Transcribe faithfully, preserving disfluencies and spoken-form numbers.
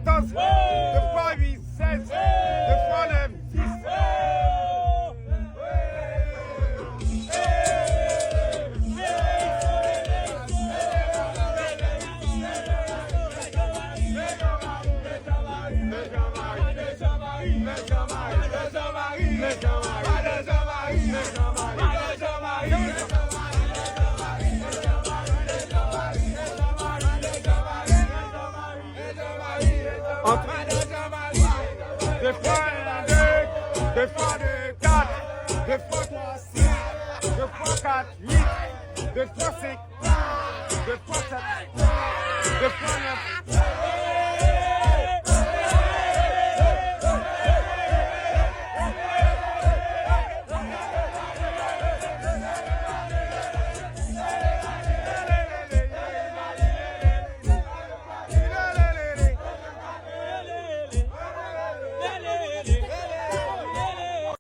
Katòz, de fwa uit, sèz, de fwa nèf, dis. Antre. De fwa en, de, de fwa de, kat, de fwa twa, sis, de fwa kat, uit, de fwa senk, de fwa sèt, de fwa nèf,